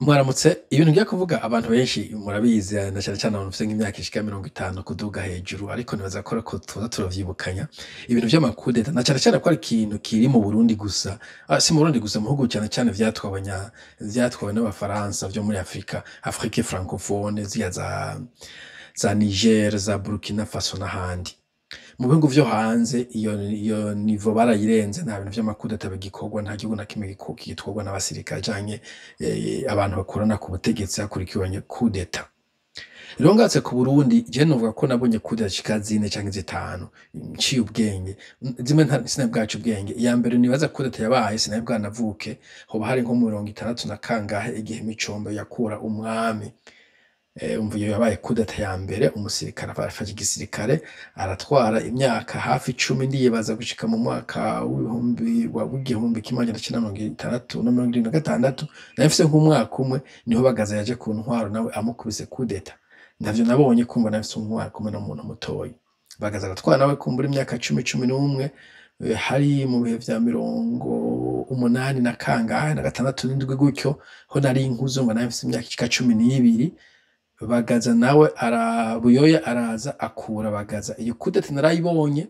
Mwaramutse. Ibintu ngiye kuvuga abantu benshi murabizi, na cane cane abantu bafise nk'imyaka ishika 50 kuduga hejuru, ariko nibaza ko tuza turavyibukanya ibintu vy'ama coups d'état, na cane cane ko ari ikintu kiri mu Burundi gusa. Ah, si mu Burundi gusa, mu bihugu cane cane vyatwawe n'Abafaransa vyo muri Afrika, Afrique francophone, zirya za Niger, za Burkina Faso n'ahandi. Mu bihugu vyo hanze iyo niveau barayirenze, nta bintu vy'ama coups d'état bigikorwa, nta gihugu na kimwe gitwarwa n'abasirikare canke abantu bakorana ku butegetsi hakurikiwe coup d'état. Rero ngarutse ku Burundi, jewe novuga ko nabonye coup d'état zishika zine canke zitanu nciye ubwenge, zimwe sinari bwace ubwenge. Iya mbere nibaza coup d'état yabaye sinari bwanavuke, hoba hari nko mu 60 na kangahe, igihe Micombero yakura umwami. Umva, iyo yabaye coup d'état ya mbere, umusirikare afashe igisirikare aratwara imyaka hafi 10, ndibaza gushika mu mwaka w'1976 na 76. Nari mfise nk'umwaka umwe, niho Bagaza yaje ku ntwaro, nawe amukubise coup d'état. Ntavyo nabonye, kumva nari mfise umwaka umwe n'umuntu mutoyi. Bagaza aratwara nawe kumbura imyaka 10, 11, hari mu bihe vya 80 na kangahe na gatandatu n'indwi gutyo, ho nari nkuze ngo nari mfise imyaka ishika 12. Bagaza nawe ara Buyoya araza akura Bagaza. Iyo coup d'état narayibonye,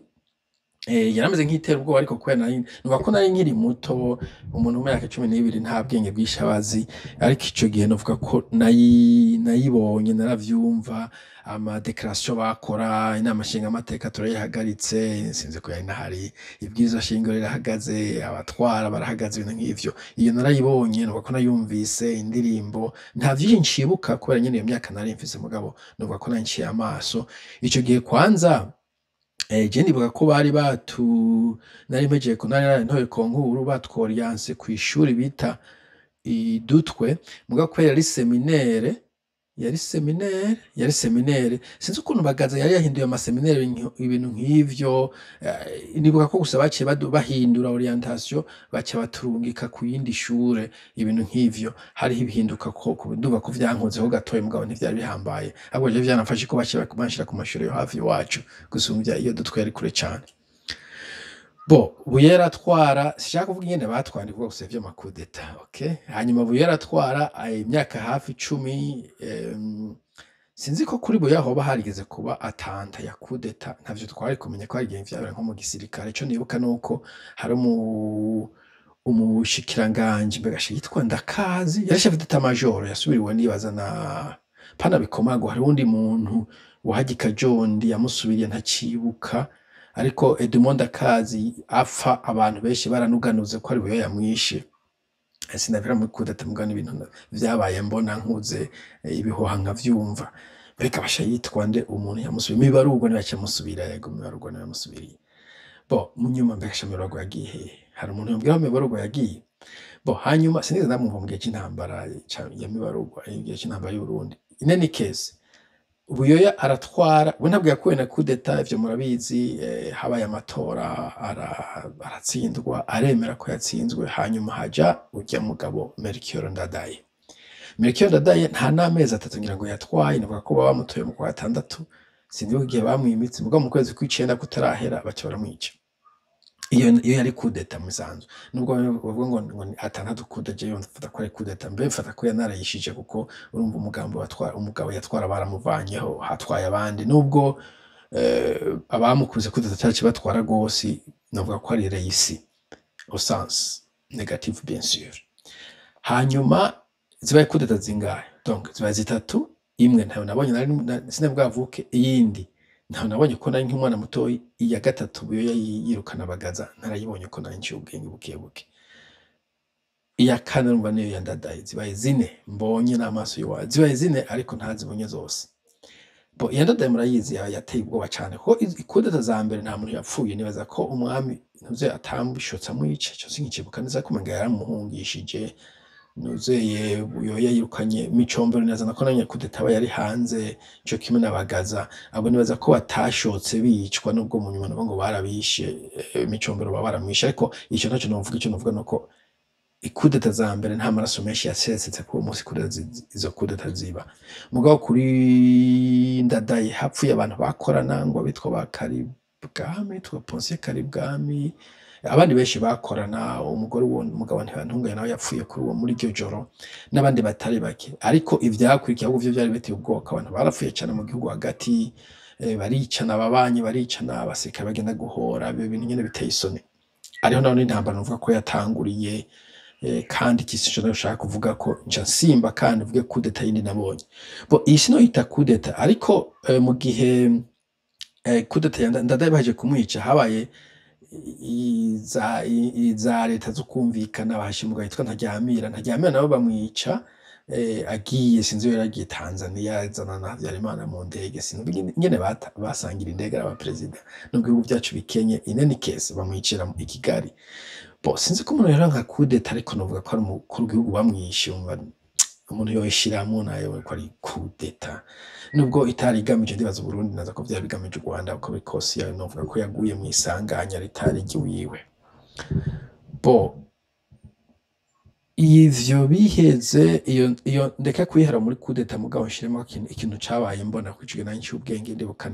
yarameze nk'itera ubwoba, ariko kubera nari nuvuga ko nari nkiri muto, umuntu w'imyaka 12 nta bwenge bwinshi aba azi, ariko ico gihe novuga ko nayibonye, naravyumva ama déclaration bakora: inama nshingamateka turayihagaritse, sinzi ko yari nahari, ibwirizwa shingiro rirahagaze, abatwara barahagaze, ibintu nk'ivyo. Iyo narayibonye, novuga ko nayumvise indirimbo. Nta vyinshi ncibuka kubera nyene iyo myaka nari mfise, mugabo novuga ko nari nciye amaso ico gihe. Kwanza je ndibuka ko bari batu nari mpejeje ko nari naraye concours, batworiyanse kw'ishuri bita Idutwe, mugabo kubera yari séminaire, yari séminaire, yari séminaire, sinzi ukuntu Bagaza yari yahinduye ama séminaire, ibintu nk'ivyo. Nibuka ko gusa baciye bahindura orientation, baca baturungika ku yindi shure, ibintu nk'ivyo. Hariho ibihinduka ko ndumva ko vyankozeho gatoya, mugabo ntivyari bihambaye, ahubwo jewe vyaramfashe ko baciye banshira ku mashure yo hafi iwacu gusumvya iyo Dutwe, yari kure cane. Bo Buyoya aratwara, sinshaka kuvuga ingene batwara, ndi kuvuga gusa ivy'ama coups d'état, okay? Hanyuma Buyoya aratwara imyaka hafi 10. Sinzi ko kuri Buyoya hoba harigeze kuba attentat ya coup d'état, ntavyo twari kumenya ko hari igihe vyabaye nko mu gisirikare. Ico nibuka nuko hari umushikiranganji, mbega yitwa Ndakazi, yari chef d'état major, yasubiriwe nibaza na Pana Bikomagu. Hari uwundi muntu wahagi Kajondi yamusubiriye, ntacibuka, ariko Edmond Ndakazi apfa abantu benshi baranuganuze ko ari Buyoya yamwishe. Sinavira muri coup d'état, mugabo n'ibintu vyabaye mbona nkuze, ibihuha nkavyumva. Mbega basha yitwa nde umuntu yamusubiye? Mibarugwa niwe yaciye, yego, Mibarugwa niwe yamusubiriye. Bo munyuma mbega sha Mibarugwa yagiye hehe? Hari umuntu yombwira aho Mibarugwa yagiye? Bo hanyuma sinigeze ndamwumva mu gihe c'intambara ya Mibarugwa, igihe c'intambara y'Uburundi. In any case, Buyoya aratwara, we ntabwo yakuwe na coup d'état, ivyo murabizi. Habaye amatora, aratsindwa, aremera ko yatsinzwe, hanyuma haja urya mugabo Melchior Ndadaye. Melchior Ndadaye nta n'amezi 3 ngira ngo yatwaye, nivuga ko baba bamutoye mu kwa gatandatu, sinzi igihe bamwimitse, mugabo mu kwezi kw'icenda kutarahera baca baramwica. Iyo yari coup d'état mu bisanzwe, nubwo bavuga ngo ni atandatu coup d'état, jewe mfata ko ari coup d'état, mbe mfata ko yanarayishije, kuko urumva umugambo watwara, umugabo yatwara baramuvanyeho, hatwaye abandi, nubwo abamukuze coup d'état cyaci batwara gose, navuga ko ari réussi au sens négatif, bien sûr. Hanyuma zibaye coup d'état zingahe? Donc zibaye zitatu. Imwe ntayo nabonye, nari sinabwavuke, iyindi ntayo nabonye ko nari nk'umwana mutoyi, iya gatatu Buyoya yirukana Bagaza narayibonye ko nari nciye ubwenge buke buke. Iya kane urumva niyo ya Ndadaye. Zibaye zine mbonye n'amaso y'iwacu, zibaye zine ariko ntazibonye zose. Bo iya Ndadaye murayizi, yateye ubwoba cane, kuko coup d'état za mbere nta muntu yapfuye. Nibaza ko umwami ntuze atambishotse amwica, ico sinkikibuka neza, ko umenga yaramuhungishije. Nuzeye Buyoya yirukanye Micombero, nibaza nako nanye coup d'état aba yari hanze, ico kimwe n'Abagaza. Abo nibaza ko batashotse bicwa, nubwo mu nyuma nabo ngo barabishe, Micombero baba baramwishe, ariko ico ntaco novuga. Ico novuga nuko i coups d'état za mbere nta maraso menshi yasesetse kuri uwo munsi izo coup d'état ziba. Mugabo kuri Ndadaye hapfuye abantu bakorana, ngo bitwa ba Karibwami, twa Ponsier Karibwami. Abandi benshi bakorana, umugore w'uwo mugabo Ntibantunganya nawe yapfuye kuri uwo muri iryo joro, n'abandi batari bake. Ariko ivyakurikiye ahubwo vyo vyari biteye ubwoba. Abantu barapfuye cane mu gihugu hagati, baricana, ababanyi baricana, abasirikare bagenda guhora, ibyo bintu nyene biteye isoni. Ariho naho n'intambara nuvuga ko yatanguriye. Kandi iki sico nashaka kuvuga ko nca nsimba kandi mvuge coup d'état yindi nabonye. Bo iyi sinoyita coup d'état, ariko mu gihe coup d'état ya Ndadaye bahejeje kumwica, habaye iza leta zo kumvikana, bahasha umugabo yitwa Ntaryamira. Ntaryamira nabo bamwica agiye, sinzi iyo yaragiye Tanzania, azana na Habyarimana mu ndege, sinzi ingene basangira indege ari abaperezida nubwo ibihugu vyacu bikenye. In any case, bamwicira i Kigali. Bo sinzi ko umuntu yora nka coup d'état, ariko novuga ko ari umukuru w'igihugu bamwishe. Umva, umuntu yoyishiramwo nayo ko ari coup d'état nubwo itari igamije, ndibaza, Uburundi, naza ko vyari bigamije u Rwanda. Uko biri kose, yayo novuga ko yaguye mw'isanganya ritari iry'iwiwe. Bo ivyo biheze, iyo ndeka kwihera muri coup d'état, mugabo nshiremo ikintu cabaye mbona ko ico gihe nari nciye ubwenge. Ndibuka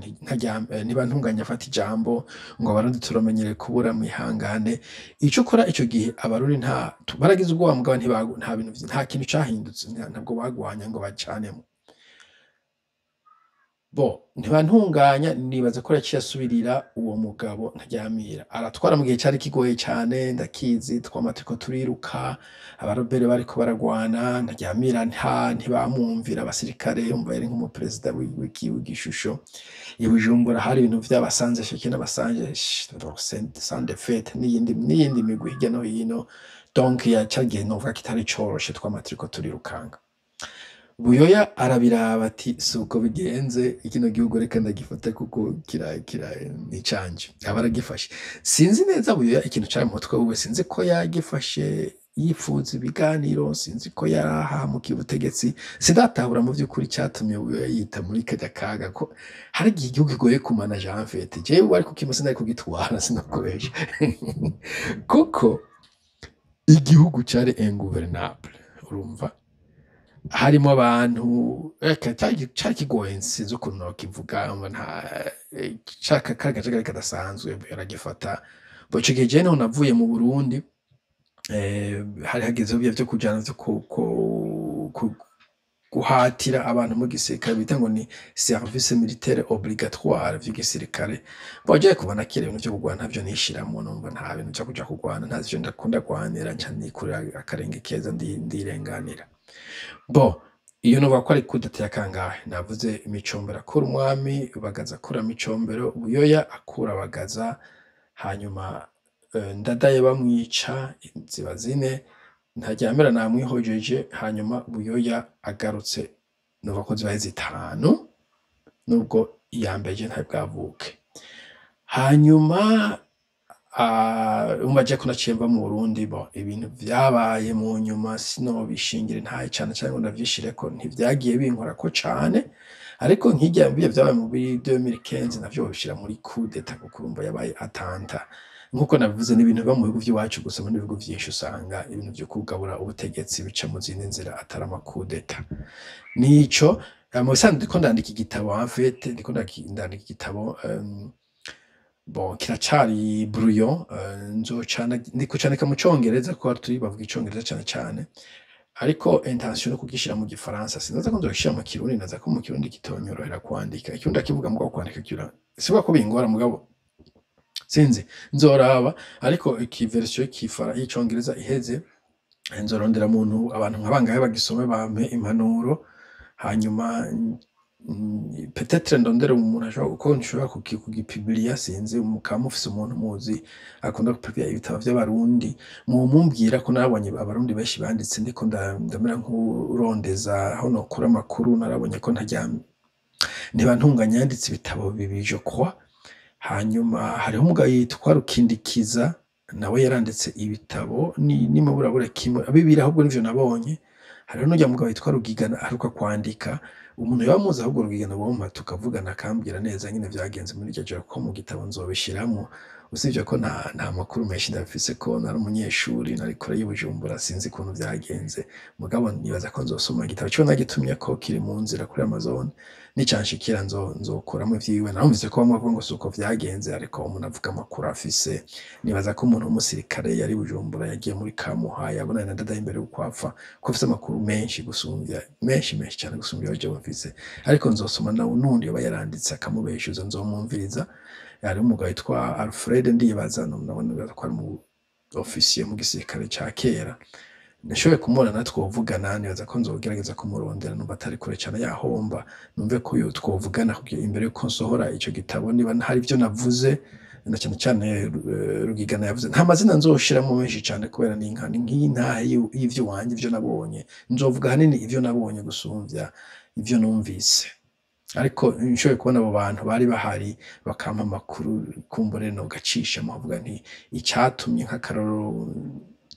Ntibantunganya afata ijambo ngo: "Abarundi turamenyereye kubura, mwihangane." Ico kora ico gihe Abarundi nta baragize ubwoba, mugabo nta bintu nta kintu cahindutse, ntabwo bagwanya ngo bacanemo. Bo Ntibantunganya nibaza ko yaciye asubirira uwo mugabo Ntaryamira, aratwara mu gihe cari kigoye cane. Ndakizi, twama turiko turiruka, abarobere bariko baragwana. Ntaryamira ntibamwumvira abasirikare, umva, yari nk'umuperezida w'igishusho. I Bujumbura hari ibintu vy'abasanze sheke n'abasanje sans défaite n'iyindi migwi hirya no hino. Donc yacagiye novuga kitari coroshe, twama turiko turirukanga. Buyoya arabiraba ati: "Si uko bigenze, kino gihugu reka ndagifate kuko kira ni canje." Aba aragifashe. Sinzi neza Buyoya ikintu cari mu mutwe wiwe, sinzi ko yagifashe yifuza ibiganiro, sinzi ko yarahamukiye ubutegetsi, sindatahura mu vy'ukuri icatumye Buyoya yita muri karya kaga, ko hari igihe igihugu kigoye kumanaja. En fait, jewe wari kukimpa sinari kugitwara, sinakubesha, kuko igihugu cari ingouvernable. Urumva, harimo abantu, eka cari kigoye, sinzi ukuntu nokivuga, umva, nta kari akajagari kadasanzwe. Yaragifata. Bo ico gihe jewe niho navuye mu Burundi, hari hageze bya vyo kujana vyo guhatira abantu mu gisirikare bita ngo ni service militaire obligatoire vy'igisirikare. Bo jewe kuva na kera ibintu vyo kurwana ntavyo nishiramwo, numva nta bintu vyo kuja kurwana, ntazi ivyo ndakunda kurwanira, nca nikurira akarenge keza ndirenganira. Bo iyo novuga ko ari coup d'état ya kangahe? Navuze Micombero akura umwami, Bagaza akura Micombero, Buyoya akura Bagaza, hanyuma Ndadaye bamwica, ziba zine. Ntaryamira namwihojeje, hanyuma Buyoya agarutse, novuga ko zibaye zitanu, nubwo iya mbere je ntari bwavuke. Hanyuma umva, je ko naciye mva mu Burundi. Bo ibintu vyabaye mu nyuma sinobishingira intahe cane canke ngo ndavyishireko, ntivyagiye binkorako cane, ariko nk'irya biya vyabaye muri 2015 navyo wobishira muri coup d'état, kuko urumva yabaye attentat. Nkuko nabivuze, ni ibintu biba mu bihugu vy'iwacu gusa. Mu bihugu vyinshi usanga ibintu vyo kugabura ubutegetsi bica mu zindi nzira atari ama coup d'état. Nico mu bisanzwe ndiko ndandika igitabo, en fait ndiko ndandika igitabo, bon, kiracari brouillon, nzocana ndiko candika mu Congereza kuko turi bavuga Icongereza cane cane, ariko intention no kugishira mu Gifaransa. Sinaza ko nzogishira mu Kirundi, naza ko mu Kirundi kitonyorohera kwandika. Ikirundi ndakivuga, mugabo kwandika kira sivuga ko bingora, mugabo sinzi, nzoraba. Ariko iki version y'Icongereza iheze, nzorondera muntu abantu nka bangahe bagisome bampe impanuro, hanyuma peut-être ndondere umuntu ashobora, uko nshobora kugipublia. Sinzi, mukaba mufise umuntu muzi akunda gupublia ibitabo vy'Abarundi, mumbwira, ko narabonye Abarundi benshi banditse. Ndiko ndamera nk'urondeza aho nokura amakuru, narabonye ko ntarya Ntibantunganya yanditse ibitabo bibiri, je crois. Hanyuma hariho umugabo yitwa Rukindikiza, nawe yaranditse ibitabo nimuburabure kimwe, bibiri ahubwo nivyo nabonye. Hariho n'urya mugabo yitwa Rugigana aheruka kwandika. Umuntu yoba amuzi ahubwo Rugigana, wompa tukavugana akambwira neza nyene vyagenze muri iryo joro, ko mu gitabo nzobishiramwo. Usibye ko nta makuru menshi ndabifise, ko nari umunyeshuri, nari kure y'i Bujumbura, sinzi ukuntu vyagenze. Mugabo nibaza ko nzosoma igitabo ciwe, nagitumye ko kiri mu nzira kuri Amazon, nicanshikira nzokuramo ivyiwe. Narumvise ko bamwe bavuga ngo suko vyagenze, ariko umuntu avuga amakuru afise. Nibaza ko umuntu w'umusirikare yari Bujumbura, yagiye muri Kamuha, yabonanye na Ndadaye imbere yuko apfa, ko afise amakuru menshi gusumvya, menshi menshi cane gusumvya ayo jewe mfise. Ariko nzosoma nawe nundi yoba yaranditse akamubeshuza, nzomwumviriza. Hariho umugabo yitwa Alfred, ndibaza nabona nibaza ko ari umu ofisiye mu gisirikare ca kera. Nashoboye kumubona natwe twovugana. Nibaza ko nzogerageza kumurondera, numva atari kure cane yahomba, numve ko yo twovugana kugira imbere yuko nsohora ico gitabo, niba hari ivyo navuze, na cane cane Rugigana yavuze. Nta mazina nzoshiramo menshi cane, kubera ni nka ni nk'intahe y'ivyo wanje, ivyo nabonye. Nzovuga ahanini ivyo nabonye gusumvya ivyo numvise, ariko nshoboye kubona abo bantu bari bahari bakampa amakuru, kumbure nogacisha nkavuga nti icatumye, nk'akarorero,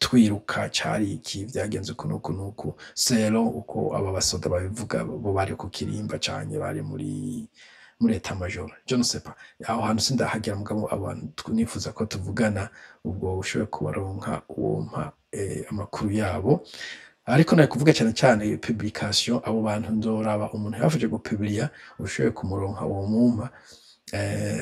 twiruka cari iki, vyagenze uku nuku nuku, selon uko aba basoda babivuga, bo bari ku kirimba canke bari muri état-major, je ne sais pas. Aho hantu sindahagera, mugabo abantu nifuza ko tuvugana, ubwo ushoboye kubaronka wompa amakuru yabo. Ariko nari kuvuga cyane cyane publication, abo bantu nzoraba umuntu yafashe gupublia, ushoboye kumuronka uwo mumpa.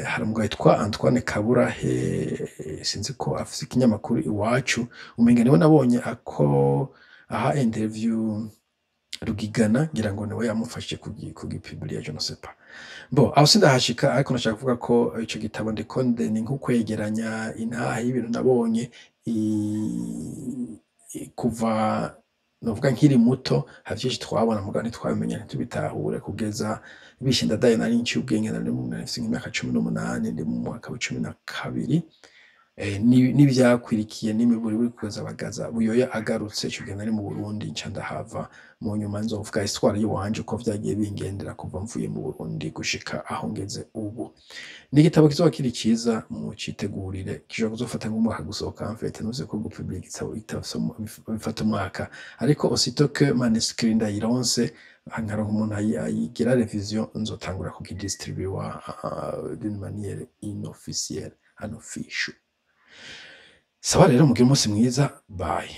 Hari umugabo yitwa Antoine Kaburahe, sinzi ko afise ikinyamakuru Iwacu, umenga niwe nabonye ako aha interview Rugigana, ngira ngo niwe yamufashije kugipublia, je ne sais pas. Bon, aho sindahashika, ariko nashaka kuvuga ko ico gitabo ndiko ni nko kwegeranya intahe y'ibintu nabonye kuva novuga nkiri muto. Hari vyinshi twabona mugabo ntitwabimenya, ntitubitahure, kugeza bishe Ndadaye. Nari nciye ubwenge, nari nafise nk'imyaka 18, ndi mu mwaka wa 12. N'ivyakwirikiye n'imiburi kugeza Bagaza Buyoya agarutse. Ico gihe nari mu Burundi, nca ndahava. Mu nyuma nzovuga histoire yiwanje, uko vyagiye bingendera kuva mvuye mu Burundi gushika aho ngeze ubu. Ni igitabo kizoba kiri ciza, mucitegurire. Gishobora kuzofata nk'umwaka gusohoka. En fait, nuze ko gupublier igitabo bifata umwaka, ariko aussitôt que manuscrit ndayironse, nkaronka umuntu ayigira révision, nzotangura kugidistribua d'une manière inofficielle, unofficial. Sawa rero, mugire umunsi mwiza, bye.